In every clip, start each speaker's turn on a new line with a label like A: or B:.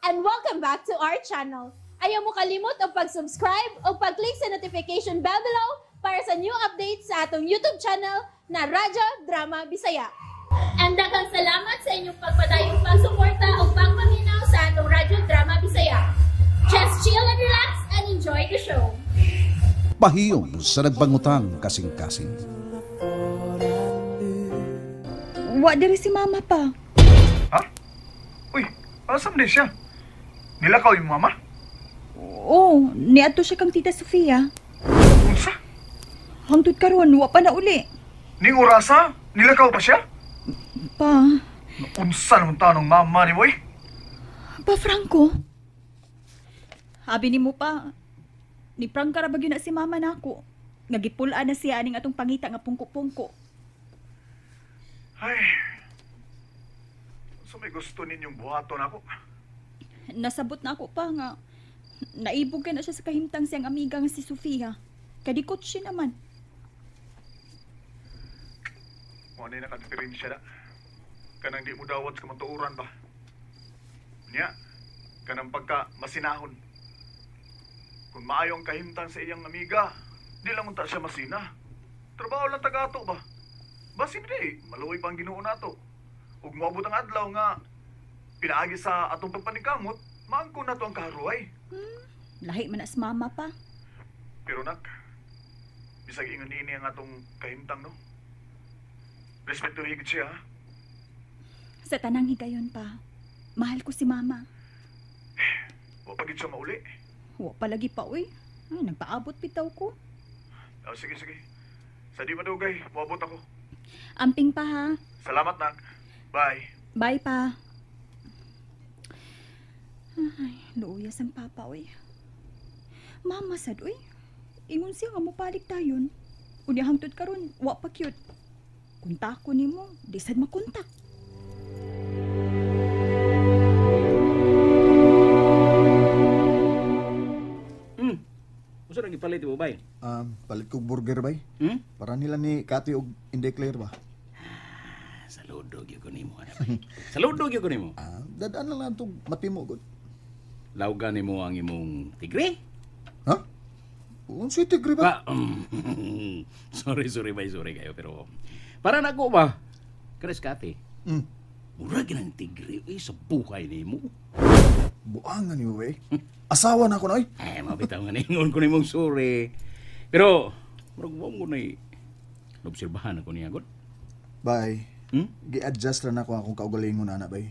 A: And welcome back to our channel. Ayaw mo kalimot og pag-subscribe o pag-click sa notification bell below para sa new updates sa atong YouTube channel na Radyo Drama Bisaya. And daghang salamat sa inyong pagpadayong pagsuporta o pagpaminaw sa atong Radyo Drama Bisaya. Just chill and relax and enjoy the show.
B: Pahiyom sa nagbangutang kasing-kasing.
C: Wa diri si mama pa.
D: Ha? Uy, asa man siya? Nilakaw yung mama?
C: Oo, niadto siya kang Tita Sofia.
D: Unsa?
C: Hangtod karon wa pa na uli.
D: Ning orasa? Nilakaw pa siya?
C: Pa.
D: Unsa naman tanong mama ni mo eh?
C: Pa Franco. Abi nimo pa. Ni prangka ra ba gyud na si mama nako? Nga gipul-an na siya aning atong pangita nga pungko-pungko.
D: Ay. So may gusto ninyong buhaton ako?
C: Nasabot na ako pa nga naibog ka na siya sa kahimtang siyang amiga nga si Sofia. Kadikot siya naman.
D: Mo na nakadiferensya na. Kanang di mo dawat sa kamatuoran ba? Niya, kanang pagka masinahon. Kung maayo ang kahimtang sa iyang amiga, di lang unta siya masina. Trabaho lang taga-ato ba? Basin di, maluoy pa ang Ginoo nato. Ug moabot ang adlaw nga pinaagi sa atong pagpaningkamot, maangko nato ang kaharuay.
C: Lahi man as mama pa.
D: Pero nak, bisag ingon niini ang atong kahimtang no. Respeto higit siya ha.
C: Sa tanang higayon pa, mahal ko si mama.
D: Wa pa gid siya mauli.
C: Wa palagi pa uy. Ay, nagpaabot bitaw ko.
D: Oh, sige sige. Sa di madugay, moabot ako.
C: Amping pa ha.
D: Salamat nak. Bye.
C: Bye pa. Ay, luuyas ang papa uy. Mama sad uy. Ingon siya nga mopalik tayon. Unya hangtod karon, wa pa cute. Kontak ko nimo, di sad makontak.
E: Unsa nang gipalit mo bay?
F: Palit kog burger bay.
E: Hmm?
F: Para nila ni Kati og Indeclair ba?
E: Saludo gyud ko nimo ana bay. Saludo gyud ko nimo.
F: Dadaan lang natong matimo gud.
E: Lawgan nimo ang imong tigre?
F: Ha? Unsay tigre ba?
E: Sorry sorry bay, sorry kayo pero para nako ba? Chris Kati. Mura gyud ang tigre uy sa buhay nimo.
F: Buangan nimo eh. Asawa na ako na oy.
E: Ay, mabitaw nga ningon ko nimong sorry. Pero murag wa mo nay obserbahan ako niya gud.
F: Bay. Gi-adjust ra nako akong kaugalingon ana bay.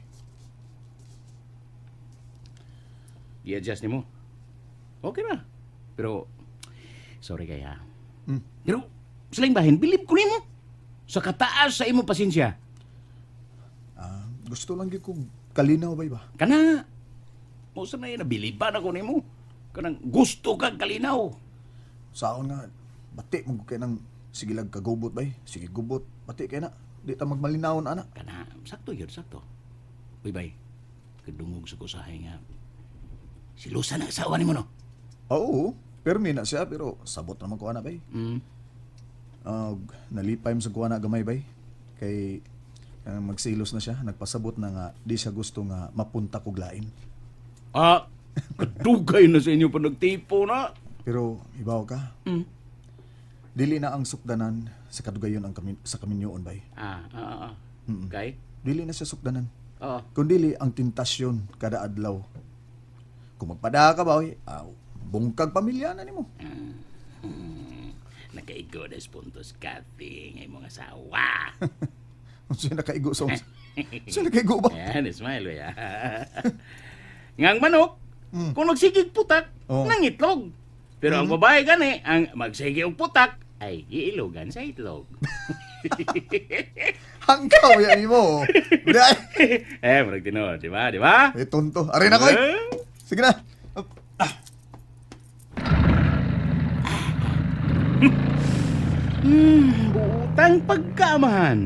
E: Gi-adjust nimo. Okay ra. Pero sorry kaya. Pero sa laing bahin bilib ko nimo sa kataas sa imong pasensya.
F: Gusto lang gyud kog kalinaw bay ba.
E: Kana mo sa na nabiliban ako nimo. Kanang gusto kag kalinaw.
F: Saon nga bati mo kay nang sige lag kagubot bay. Sige gubot, bati kay na. Di ta magmalinawon ana.
E: Kana sakto gyud sakto. Uy bay. Kadungog sa kusahay nga. Silusan ang asawa nimo no.
F: Oo, permi na siya pero sabot naman ko ana bay. Nalipay mo sa kuha na gamay bay. Kay magsilos na siya, nagpasabot na nga di siya gusto nga mapunta kog lain.
E: Kadugay na sa inyo pa nagtipo na.
F: Pero ibaw ka. Dili na ang sukdanan sa kadugayon ang sa kaminyoon bay.
E: Okay.
F: Dili na siya sukdanan.
E: Oo.
F: Kun dili ang tentasyon kada adlaw. Kung magpada ka ba oy, bungkag pamilya na nimo.
E: Nakaigo des puntos Kathy ngay mga asawa.
F: Unsa nakaigo sa unsa? Unsa nakaigo ba?
E: Ayan, smile ya. Ngang manok, kung magsigig putak, nangitlog. Pero ang babae gani, ang magsige og putak, ay giilogan sa itlog.
F: Hangkaw yan mo.
E: Eh, murag tinuod, di ba? Di ba?
F: Eh, tonto. Aray na ko eh. Sige na.
E: Butang pagkaamahan.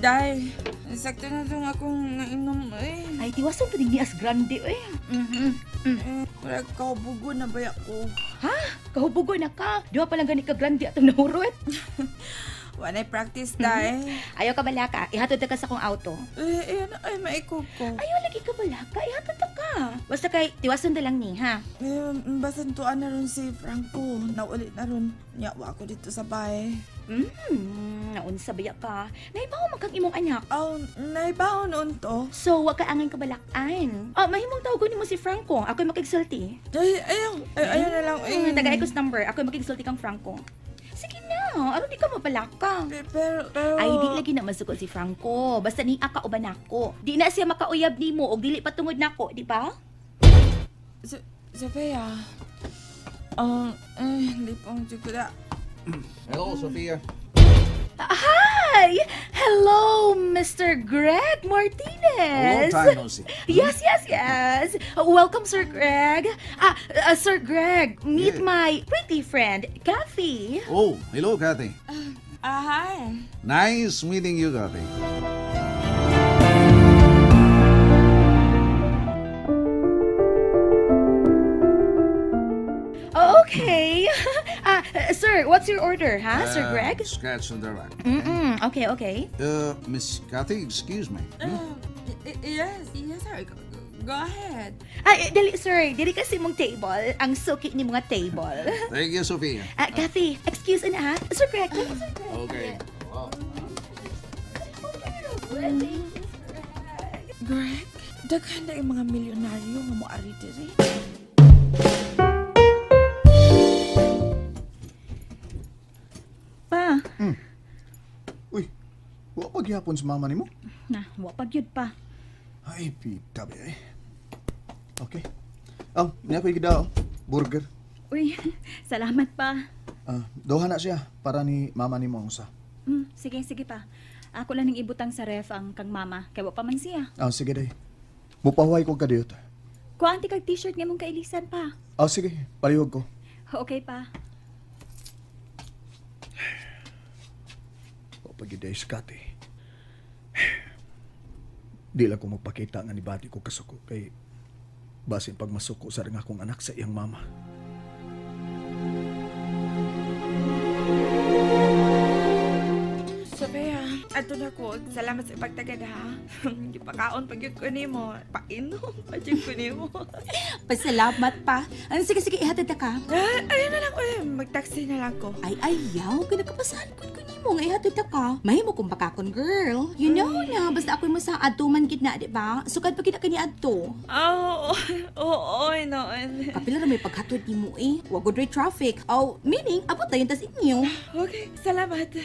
G: Dahil, sakto na itong akong nainom eh.
H: Ay, tiwason pa din ni As Grande eh.
G: Wala, kahubugo na ba ako?
H: Ha? Kahubugo na ka? Di ba palang gani ka grande atong nahurot?
G: Wala practice dai.
H: Ayaw ka balaka, ihatod ta ka sa akong auto.
G: Eh, ay, maikog ko.
H: Ayaw lagi ka balaka, ihatod ta ka. Basta kay tiwason na lang ni, ha?
G: Eh, basan tuan na ron si Franco. Naulit na ron. Nyawa ko dito sa bahay.
H: Naunsa baya ka. Naibaw man kang imong anak.
G: Aw, naibaw noon to.
H: So, wa ka angan kabalakan. Oh, mahimong tawagon nimo si Franco. Ako'y makigsulti.
G: Ay, ayaw. Ay, ayaw na lang. Ay.
H: Tagay ko number. Ako'y makigsulti kang Franco. Sige na, aron di ka mabalaka.
G: Pero...
H: Ay, di lagi na masuko si Franco. Basta ni aka uban nako. Di na siya makauyab nimo og dili patungod nako, di ba?
G: Sophia. Lipong jud.
B: Hello, Sophia.
H: Hi! Hello, Mr. Greg Martinez.
B: Long time no see.
H: Yes, yes, yes. Welcome, Sir Greg. Sir Greg, meet my pretty friend, Kathy.
B: Oh, hello, Kathy.
G: Hi.
B: Nice meeting you, Kathy.
H: Okay. Sir, what's your order, ha, Sir Greg?
B: Scratch on the right.
H: Okay, okay.
B: Miss Kathy, excuse me.
G: Yes, yes, sir. Go ahead.
H: Ay, dali, sir. Dili kasi mong table. Ang suki ni mga table.
B: Thank you, Sophia.
H: Kathy, excuse na, ha? Sir Greg, thank you, Sir Greg.
B: Okay. Wow.
G: Greg, daghan na yung mga milyonaryo nga moari diri.
C: Pa.
F: Uy, wa pa gihapon sa mama nimo?
C: Na, wa pa gyud pa.
F: Ay, pita ba eh. Okay. Oh, niya ko'y gidao. Burger.
C: Uy, salamat pa.
F: Duha na siya para ni mama nimo ang usa.
C: Sige, sige pa. Ako lang ning ibutang sa ref ang kang mama. Kay wa pa man siya.
F: Sige day. Mupahuway ko kadiyot.
C: Kuha anti kag t-shirt nga mong kailisan pa.
F: Sige, palihog ko.
C: Okay pa.
F: Wa pa gyud day si Kati. Di lang ko magpakita nga nibati ko kasuko kay basin pag masuko sa ring akong anak sa iyang mama.
G: Sophia, ato na ko. Salamat sa ipagtagad ha. Gipakaon pag yun ko nimo. Painom pag yun ko nimo.
H: Pasalamat pa. Sige, sige, ihatid na ka.
G: Ayun na lang ko. Mag-taxi na lang ko.
H: Ay, ayaw. Kinakapasahan ko nimo nga ihatid na ka. Mahimo kong bakakon, girl. You know na, basta ako'y mo sa adto man gid na, di ba? Sukad pa gid na kani adto.
G: Oo, oo, noon.
H: Kapila ra may paghatod nimo eh. Wa good rate traffic. Oh, meaning, abot tayo tas inyo.
G: Okay, salamat.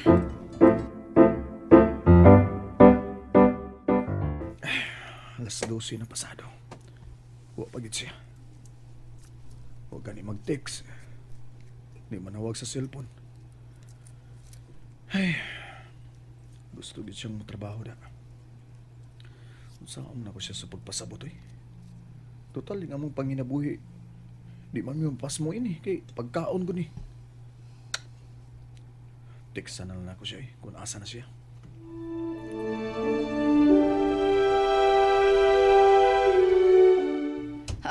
F: Alas 12 na pasado. Wa pa gid siya. Wa gani mag-text. Di manawag sa cellphone. Ay, gusto gid siyang motrabaho da. Unsa man ako siya sa pagpasabot oy. Total nga among panginabuhi. Di man mi pasmo ini kay pagkaon ko ni. Textan na lang ako siya kung asa na siya.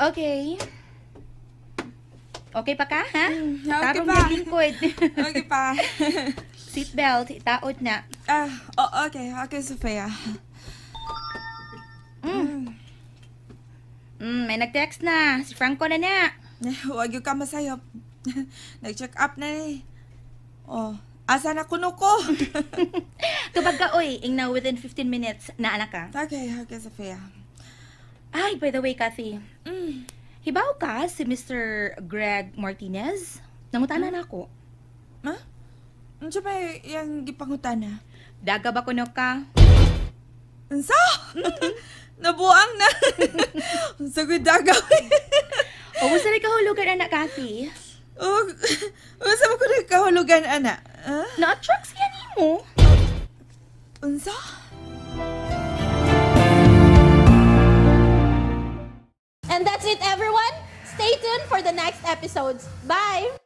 H: Okay. Okay pa ka, ha?
G: Okay
H: Tarong
G: pa.
H: naglingkod.
G: Okay pa.
H: Seatbelt, itaod na.
G: Okay. Okay, Sophia.
H: May nag-text na. Si Franco na na.
G: Huwag yung ka masayop. Nag-check up na eh. Oh, asa na kuno ko?
H: Kapag ka, oy, ing na within 15 minutes na anak ka.
G: Okay, okay, Sophia.
H: Ay, by the way, Kathy. Hibaw ka si Mr. Greg Martinez? Nangutana na ako.
G: Ha? Ano ba yung gipangutana?
H: Daga ba kuno ka?
G: Unsa? Nabuang na. Unsa gud daga?
H: O, unsa rin kahulugan, anak, Kathy?
G: O, unsa ba kuno kahulugan, anak? Huh?
H: Na-attract siya nimo.
G: Unsa?
A: And that's it, everyone. Stay tuned for the next episodes. Bye!